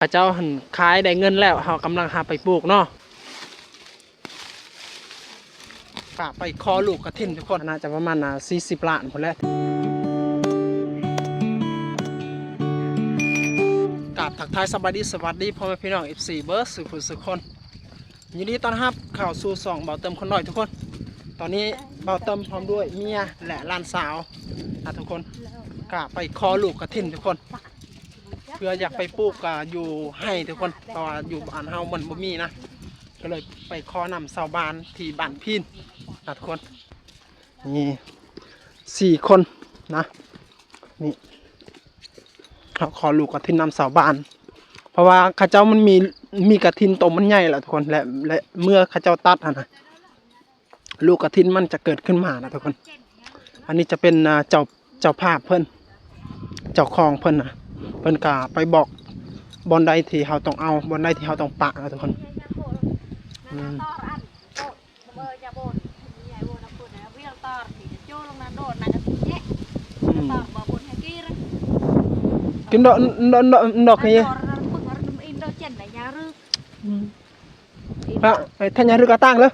ເຂົາເຈົ້າຫັ້ນຂາຍໄດ້ເງິນແລ້ວ ເຮົາກຳລັງຫາໄປປູກເນາະ. ກະໄປຂໍລູກກະຖິນທຸກຄົນ ໜ້າຈະປະມານ ອ່າ ສີ່ສິບລ້ານພຸ້ນແຫຼະ. ກາບທັກທາຍສະບາຍດີ ສະຫວັດດີພໍ່ແມ່ພີ່ນ້ອງ ເອັຟຊີ ເບິດສູ່ຜູ້ສູ່ຄົນ. ຍິນດີຕ້ອນຮັບເຂົ້າສູ່ຊ່ອງເບົາເຕີມຄົນນ້ອຍທຸກຄົນ. ຕອນນີ້ເບົາເຕີມພ້ອມດ້ວຍເມຍ ແລະ ຫຼານສາວນະທຸກຄົນ ກະໄປຂໍລູກກະຖິນທຸກຄົນ ເພື່ອຢາກໄປປູກ ກະຢູ່ໄຮ່ທຸກຄົນ ເພາະວ່າຢູ່ບ້ານເຮົາມັນບໍ່ມີນະ ກະເລີຍໄປຂໍນຳຊາວບ້ານທີ່ບ້ານພີນນະທຸກຄົນ. ນີ້ສີ່ຄົນນະ ນີ້ ເຮົາຂໍລູກກະຖິນນຳຊາວບ້ານ ເພາະວ່າເຂົາເຈົ້າມັນມີ ມີກະຖິນໂຕມັນໃຫຍ່ແລ້ວທຸກຄົນ ແລະ ແລະ ເມື່ອເຂົາເຈົ້າຕັດຫັ້ນນະ ລູກກະຖິນມັນຈະເກີດຂຶ້ນມານະທຸກຄົນ. ອັນນີ້ຈະເປັນ ອ່າ ເຈົ້າ ເຈົ້າພາບເພິ່ນ ເຈົ້າຂອງເພິ່ນນະ ເພິ່ນກະໄປບອກບ່ອນໃດທີ່ເຮົາຕ້ອງເອົາ ບ່ອນໃດທີ່ເຮົາຕ້ອງປະນະທຸກຄົນ. ອືມ ອືມ ກິນດອກ ດອກ ດອກ ດອກ ອືມ ພະ ໄອ້ທ່ານຍາລຶກກະຕັ້ງເລີຍ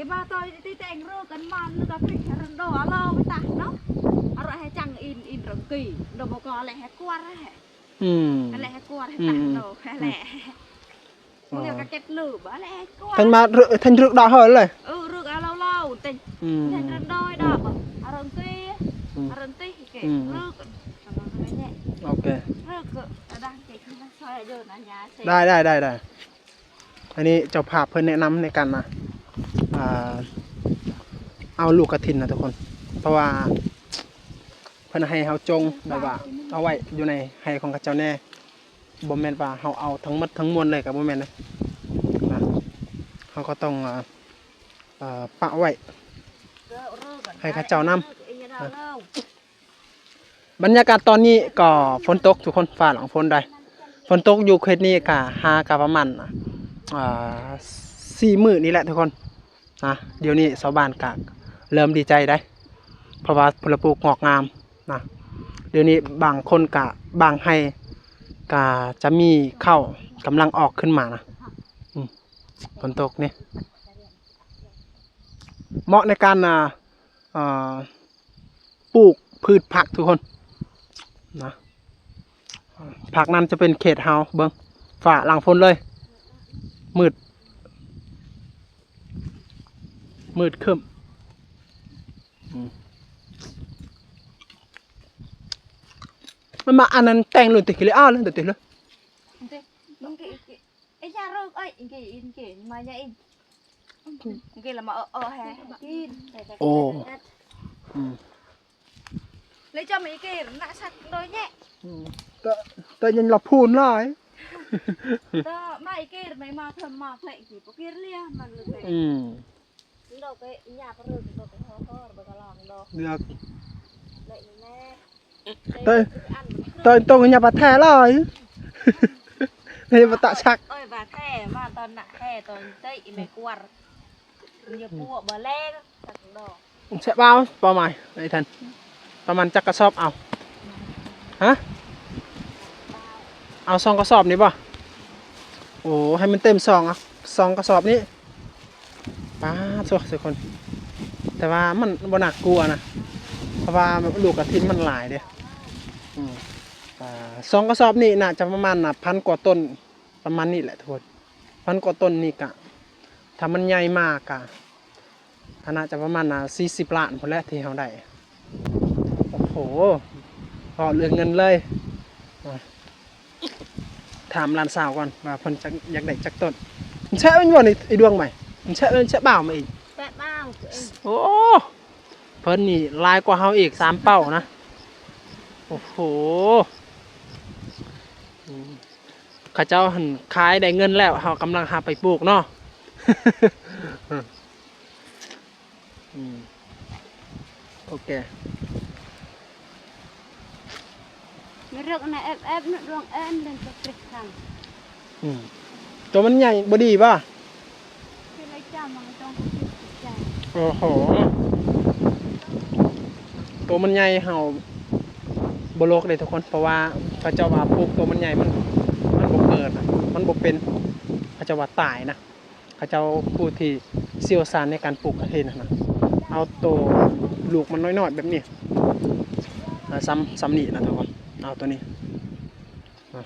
Kê ba tôi tí teng rơ cân man lu ka pih rơ đô alo với ta nó. Aro he chăng in in rơ kì đô bô co lẹ he kuar he. ອືມ Lẹ he kuar he ta đô he lẹ. Mưa ka ket lu ba lẹ he kuar. ທ່ານມາ ທ່ານລຶກດອກເຮີເລີຍ Ư rơ alo lo teng. ອືມ Teng rơ đôi đo ba. Aro kì. Aro tih kì. Rơ. Alo rơ nhẹ. ໂອເຄ Rơ kì. Ada kì. Soi aja nanya. ໄດ້ ໄດ້ ໄດ້ ໄດ້. ອັນນີ້ເຈົ້າພາບເພິ່ນແນະນຳໃນການ ອ່າ ເອົາລູກກະຖິນນະທຸກຄົນ ເພາະວ່າເພິ່ນໃຫ້ເຮົາຈົ່ງແບບວ່າເອົາໄວ້ຢູ່ໃນໄຮ່ຂອງເຂົາເຈົ້າແດ່ ບໍ່ແມ່ນວ່າເຮົາເອົາທັງໝົດທັງມວນເລີຍ ກະບໍ່ແມ່ນນະ ເຮົາກະຕ້ອງ ອ່າ ປະໄວ້ໃຫ້ເຂົາເຈົ້ານຳນະ. ບັນຍາກາດຕອນນີ້ກໍຝົນຕົກທຸກຄົນ ຟ້າຫຼັງຝົນໄດ໋ ຝົນຕົກຢູ່ເຂດນີ້ກະຫາກະປະມານ ອ່າ ສີ່ມື້ນີ້ແຫຼະທຸກຄົນນະ. ດຽວນີ້ຊາວບ້ານກະເລີ່ມດີໃຈໄດ໋ ເພາະວ່າຜົນລະປູກງອກງາມນະ. ດຽວນີ້ບາງຄົນກະ ບາງໄຮ່ກະຈະມີເຂົ້າກຳລັງອອກຂຶ້ນມານະ. ອືມ ຝົນຕົກນີ້ ເໝາະໃນການ ອ່າ ອ່າ ປູກພືດຜັກທຸກຄົນນະ. ຜັກນັ້ນຈະເປັນເຂດເຮົາ ເບິ່ງ ຟ້າຫຼັງຝົນເລີຍ ມືດ ມືດຄຶ້ມ. ອືມ ມັນມາອັນນັ້ນແຕ່ງໂລດຕິ ກິເລຍອ້າວເລີຍ ເດີຕິເລີຍ. Ê, nhà rơk ơi, inge, inge, mà nhà in. Inge là mà ơ, ơ, hè, kin. ໂອ້ ອືມ Lấy cho mày kia, nạ sặc đôi nhẹ. ອືມ ແຕ່ ແຕ່ຍັງລະພູນຫຼາຍ Đó, mày kia, mày mà thơm mà phải chỉ có kia lia, mà lượt này. ອືມ Đâu cái nhà rơk, đâu cái ho ho, đâu cái lòng đâu. ເລືອກ Lấy nè. ໂຕ ໂຕ ໂຕຫຍ້າປາແທ້ຫຼາຍ ເຮັດປາຕະຊັກ. Ơi, bà thẻ, mà tao nạ thẻ, tao chạy mày quar. Nhiều pua, bà leng, sặc đỏ. ແຊະເບົາ ປະມານ ໄອ້ທ່ານ ປະມານຈັກກະສອບເອົາ? ຮະ? ເອົາສອງກະສອບນີ້ບໍ່? ໂອ້ ໃຫ້ມັນເຕັມສອງ ສອງກະສອບນີ້. ປາດໂທ້ ທຸກຄົນ ແຕ່ວ່າມັນບໍ່ໜ້າກົວນະ ເພາະວ່າລູກກະຖິນມັນຫຼາຍເດ້. ອືມ ອ່າ ສອງກະສອບນີ້ໜ້າຈະປະມານ ອ່າ ພັນກວ່າຕົ້ນ ປະມານນີ້ແຫຼະທຸກຄົນ. ພັນກວ່າຕົ້ນນີ້ກະ ຖ້າມັນໃຫຍ່ມາກະ ໜ້າຈະປະມານ ອ່າ ສີ່ສິບລ້ານພຸ້ນແຫຼະທີ່ເຮົາໄດ້. ໂອ້ໂຫ ເວົ້າເລື່ອງເງິນເລີຍ. ຖາມຫຼານສາວກ່ອນວ່າເພິ່ນຈັກ ຢາກໄດ້ຈັກຕົ້ນ. ມັນແຊະແມ່ນບໍ່ນີ້ ໄອ້ດວງໃໝ່? ມັນແຊະ ມັນແຊະບ່າວມາອີກ. ແຊະບ່າວເອງ. ໂອ້ ເພິ່ນນີ້ຫຼາຍກວ່າເຮົາອີກສາມເປົ້ານະ. ໂອ້ໂຫ ອືມ ເຂົາເຈົ້າຫັ້ນຂາຍໄດ້ເງິນແລ້ວ ເຮົາກຳລັງຫາໄປປູກເນາະ. ອືມ ໂອເຄ. Mày rớt này ép ép nó đoan em lên cho trịch thằng. ອືມ ໂຕມັນໃຫຍ່ບໍ່ດີບໍ່? Cái này cha mà mày trong cái trịch cha. ໂອ້ໂຫ ໂຕມັນໃຫຍ່ເຮົາບໍ່ລົກເດ້ທຸກຄົນ ເພາະວ່າເຂົາເຈົ້າວ່າປູກໂຕມັນໃຫຍ່ມັນ ມັນບໍ່ເກີດນະ. ບໍ່ເປັນ ເຂົາເຈົ້າວ່າຕາຍນະ. ເຂົາເຈົ້າຜູ້ທີ່ຊ່ຽວຊານໃນການປູກກະທິນຫັ້ນນະ ເອົາໂຕລູກມັນນ້ອຍໆແບບນີ້ ອ່າ ສ່ຳ ສ່ຳນີ້ນະທຸກຄົນ ເອົາໂຕນີ້ ອ່າ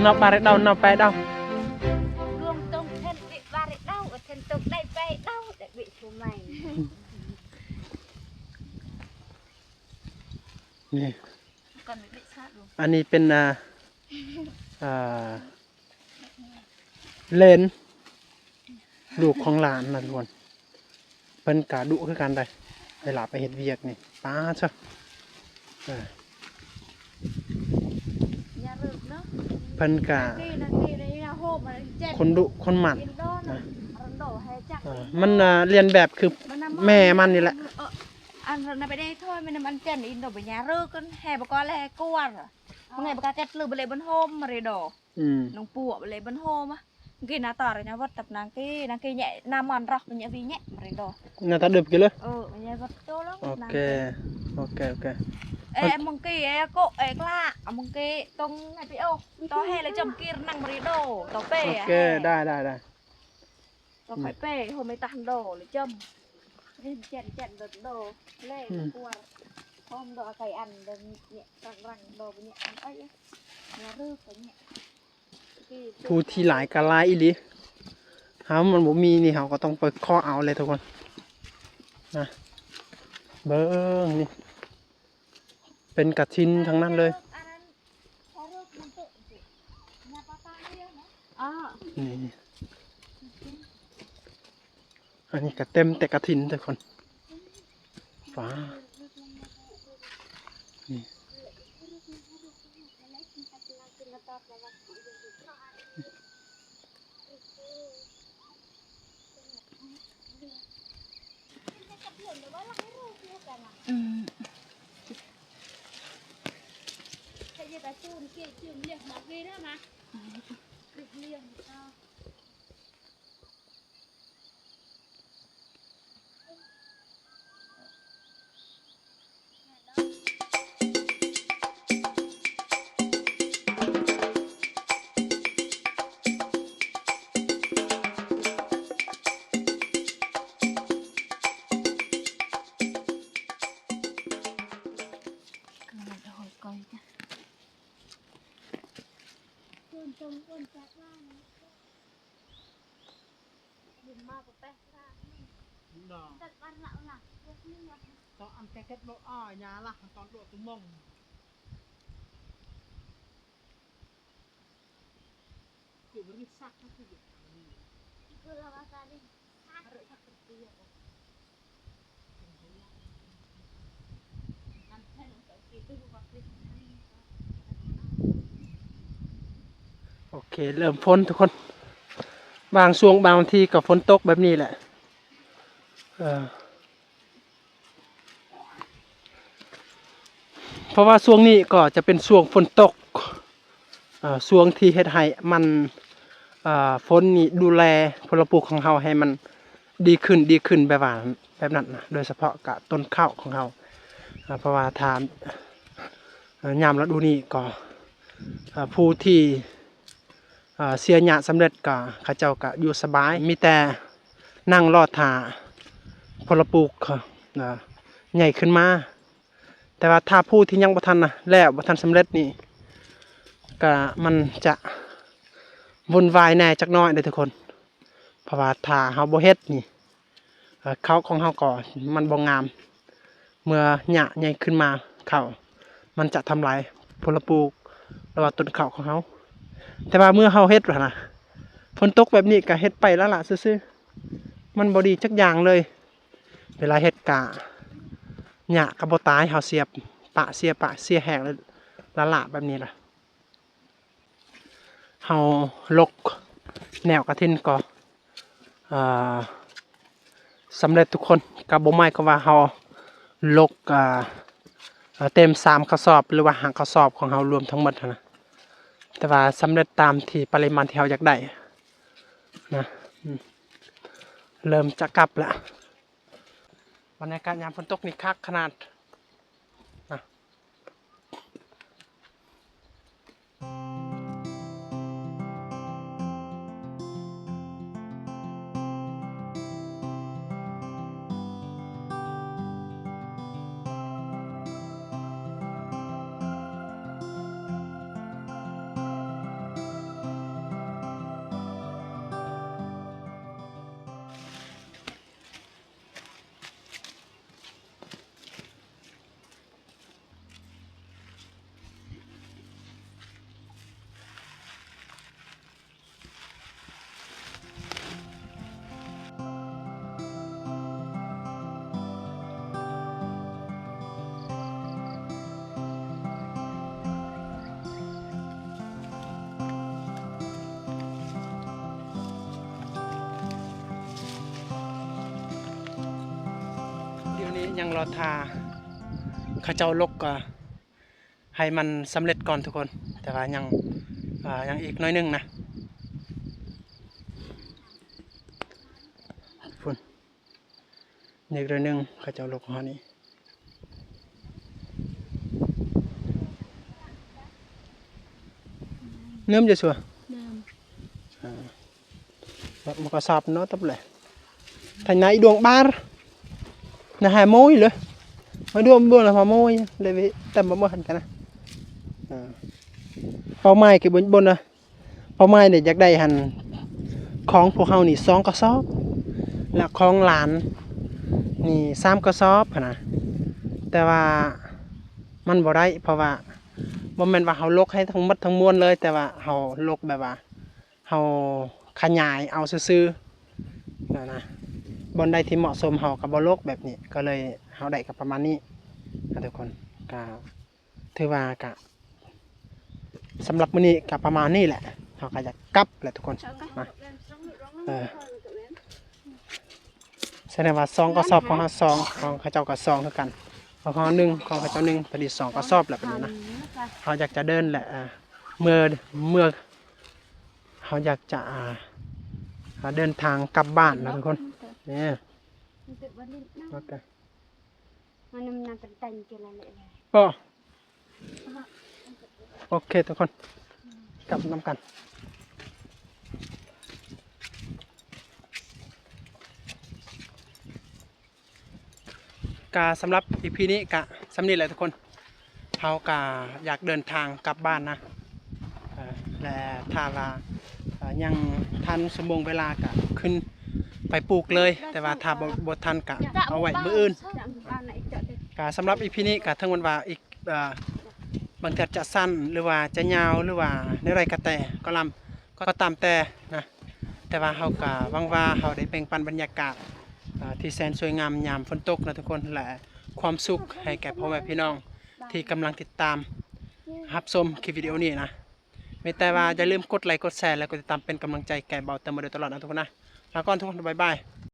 Nộp ba triệu đồng, nộp ba triệu đồng. Luông tông thân bị ba triệu đồng, thân tông đây ba triệu đồng, để bị số mày. ນີ້ ก่ອນໄປເບະຊາດລົງ ອັນນີ້ເປັນ ອ່າ ອ່າ ເລນ ລູກຂອງຫຼານນະທຸກຄົນ ເພິ່ນກະດຸຄືກັນໄດ໋ ເວລາໄປເຮັດວຽກນີ້ ປາດຊະ ເອີ ເພິ່ນກະ ຄົນດຸຄົນໝັ່ນນະ ເອີ ມັນ ອ່າ ລຽນແບບຄືແມ່ມັນນີ້ແຫຼະ ເອີ Ăn rồi nó phải đi thôi, mình ăn chén in đồ bánh nhà rơ con hè bà con lê cuar. Mà ngày bà con chặt lư bà lê bánh hôm mà rê đồ. ອືມ Nông pua bà lê bánh hôm á. Kì nà tỏ rồi nhà vớt tập nang kì, nang kì nhẹ, nà mòn rọc bà nhẹ vì nhẹ mà rê đồ. ໜ້າຕາເດີບກິນເລີຍ Ơ, bà nhẹ vớt tô lắm. ໂອເຄ nang kì. ໂອເຄ ໂອເຄ Ê, mong kì, ê, cô, ê, klạ, mong kì, tông này bị ô. Tao hè là chồng kì năng mà rê đồ, tao pê, ໂອເຄ hè. ໄດ້ ໄດ້ ໄດ້. ກໍຂ້ອຍເປໂຮມໄປຕານໂດລະຈຳ ເຫັນແຈນແຈນໂດໂດເລ ອືມ ກົວໂຮມໂດໄກອັນໂດເນຍລັງໆໂດເນຍອັນເອີຍເນຍເລີກເນຍ ຜູ້ທີ່ຫຼາຍກໍຫຼາຍອີ່ຫຼີ ເຮົາມັນບໍ່ມີນີ້ ເຮົາກໍຕ້ອງໄປຂໍເອົາແຫຼະທຸກຄົນນະ ເບິ່ງນີ້ ເປັນກະຖິນທັງນັ້ນເລີຍ ນີ້ ອັນນີ້ກະເຕັມແຕ່ກະຖິນທຸກຄົນ ວ້າ ນີ້. ອືມ ໂອເຄ ເລີ່ມຝົນທຸກຄົນ ບາງຊ່ວງບາງທີກໍຝົນຕົກແບບນີ້ແຫຼະ ເອີ ເພາະວ່າຊ່ວງນີ້ກໍຈະເປັນຊ່ວງຝົນຕົກ ເອີ ຊ່ວງທີ່ເຮັດໃຫ້ມັນ ເອີ ຝົນນີ້ດູແລຜົນລະປູກຂອງເຮົາໃຫ້ມັນດີຂຶ້ນ ດີຂຶ້ນແບບວ່າ ແບບນັ້ນນະ ໂດຍສະເພາະກະຕົ້ນເຂົ້າຂອງເຮົາ ເອີ ເພາະວ່າຖ້າ ຍາມລະດູນີ້ກໍ ເອີ ຜູ້ທີ່ ເອີ ເສຍຫຍ້າສຳເລັດກໍເຂົາເຈົ້າກໍຢູ່ສະບາຍ ມີແຕ່ນັ່ງລໍຖ້າຜົນລະປູກ ເອີ ໃຫຍ່ຂຶ້ນມາ. ແຕ່ວ່າຖ້າຜູ້ທີ່ຍັງບໍ່ທັນນະ ແລ້ວບໍ່ທັນສຳເລັດນີ້ ກະມັນຈະວຸ່ນວາຍແດ່ຈັກໜ້ອຍເດ້ທຸກຄົນ. ເພາະວ່າຖ້າເຮົາບໍ່ເຮັດນີ້ ເອີ ເຂົ້າຂອງເຮົາກໍມັນບໍ່ງາມ. ເມື່ອຫຍ້າໃຫຍ່ຂຶ້ນມາ ເຂົ້າມັນຈະທຳລາຍຜົນລະປູກ ຫຼືວ່າຕົ້ນເຂົ້າຂອງເຮົາ. ແຕ່ວ່າເມື່ອເຮົາເຮັດຫັ້ນນະ ຝົນຕົກແບບນີ້ກະເຮັດໄປລ້າໆຊື່ໆ ມັນບໍ່ດີຈັກຢ່າງເລີຍ. ເວລາເຮັດກະຫຍ້າກໍບໍ່ຕາຍ ເຮົາເສຍປະ ເສຍປະ ເສຍແຮງ ລ້າໆແບບນີ້ລະ. ເຮົາຫຼົກແນວກະຖິນກໍ ເອີ ສຳເລັດທຸກຄົນ. ກໍບໍ່ໝາຍຄວາມວ່າເຮົາຫຼົກ ເອີ ເຕັມສາມກະສອບ ຫຼືວ່າຫ້າກະສອບຂອງເຮົາລວມທັງໝົດຫັ້ນນະ ແຕ່ວ່າສຳເລັດຕາມທີ່ປະລິມານທີ່ເຮົາຢາກໄດ້ນະ. ເລີ່ມຈະກັບລະ. ບັນຍາກາດຍາມຝົນຕົກນີ້ຄັກຂະໜາດນະ. ດຽວນີ້ຍັງລໍຖ້າເຂົາເຈົ້າຫຼົກ ກໍໃຫ້ມັນສຳເລັດກ່ອນທຸກຄົນ. ແຕ່ວ່າຍັງ ອ່າ ຍັງອີກໜ້ອຍໜຶ່ງນະ. ພຸ້ນ ອີກໜ້ອຍໜຶ່ງ ເຂົາເຈົ້າຫຼົກຮອດນີ້. ເລີ່ມຈະຊົ່ວ ເລີ່ມ ອ່າ ແບບມັນກໍຊອບເນາະ ຕັບແຫຼະ ໄຖນາອີດວງບານ ນະ ຫາໂມຍເລີຍ ມາດວມເບິ່ງລະ ມາໂມຍເລີຍ ແຕ່ບໍ່ທັນກັນນະ. ອ່າ ເປົ້າໝາຍຄືບົນ ບົນນະ ເປົ້າໝາຍນີ້ຢາກໄດ້ຫັ້ນ ຂອງພວກເຮົານີ້ສອງກະສອບ ແລະ ຂອງຫຼານນີ້ສາມກະສອບຫັ້ນນະ. ແຕ່ວ່າມັນບໍ່ໄດ້ ເພາະວ່າບໍ່ແມ່ນວ່າເຮົາຫຼົກໃຫ້ທັງໝົດທັງມວນເລີຍ ແຕ່ວ່າເຮົາຫຼົກແບບວ່າເຮົາຂະຫຍາຍເອົາຊື່ໆຫັ້ນນະ. ບ່ອນໃດທີ່ເໝາະສົມເຮົາກໍບໍ່ຫຼົກແບບນີ້ ກໍເລີຍເຮົາໄດ້ກໍປະມານນີ້ນະທຸກຄົນ. ກໍ ຖືວ່າກະ ສຳລັບມື້ນີ້ກະປະມານນີ້ແຫຼະ ເຮົາກະຢາກກັບແຫຼະທຸກຄົນນະ. ເອີ ສະແດງວ່າສອງກະສອບຂອງເຮົາສອງ ຂອງເຂົາເຈົ້າກະສອງຄືກັນ ຂອງເຮົາໜຶ່ງ ຂອງເຂົາເຈົ້າໜຶ່ງ ພໍດີສອງກະສອບແຫຼະບັດນີ້ນະ. ເຮົາຢາກຈະເດີນແຫຼະ ເອີ ເມື່ອ ເມື່ອ ເຮົາຢາກຈະ ອ່າ ເດີນທາງກັບບ້ານນະທຸກຄົນ. ນີ້ ໂອເຄ ມັນນຳ ນຳເປັນແຕ່ງກິນແລ້ວແຫຼະ ບໍ່ ໂອເຄທຸກຄົນ ກັບນຳກັນ. ກະສຳລັບອີພີນີ້ກະສ່ຳນີ້ແຫຼະທຸກຄົນ. ເຮົາກະຢາກເດີນທາງກັບບ້ານນະ ເອີ ແລະ ຖ້າວ່າ ເອີ ຍັງທັນຊົ່ວໂມງເວລາກະຂຶ້ນໄປປູກເລີຍ ແຕ່ວ່າຖ້າບໍ່ ບໍ່ທັນກະເອົາໄວ້ມື້ອື່ນ. ກະສຳລັບອີພີນີ້ກະເຖິງແມ່ນວ່າອີກ ເອີ ບາງເທື່ອຈະສັ້ນ ຫຼືວ່າຈະຍາວ ຫຼືວ່າແນວໃດກະແຕ່ ກໍລຳ ກໍຕາມແຕ່ນະ ແຕ່ວ່າເຮົາກະຫວັງວ່າເຮົາໄດ້ແບ່ງປັນບັນຍາກາດ ເອີ ທີ່ແສນສວຍງາມຍາມຝົນຕົກນະທຸກຄົນ ແລະ ຄວາມສຸກໃຫ້ແກ່ພໍ່ແມ່ພີ່ນ້ອງທີ່ກຳລັງຕິດຕາມຮັບຊົມຄລິບວິດີໂອນີ້ນະ. ມີແຕ່ວ່າຢ່າລືມກົດໄລ ກົດແຊ ແລະ ກົດຕິດຕາມເປັນກຳລັງໃຈແກ່ເບົາເຕີມມາໂດຍຕະຫຼອດນະທຸກຄົນນະ. ລາກ່ອນທຸກຄົນ ບາຍບາຍ.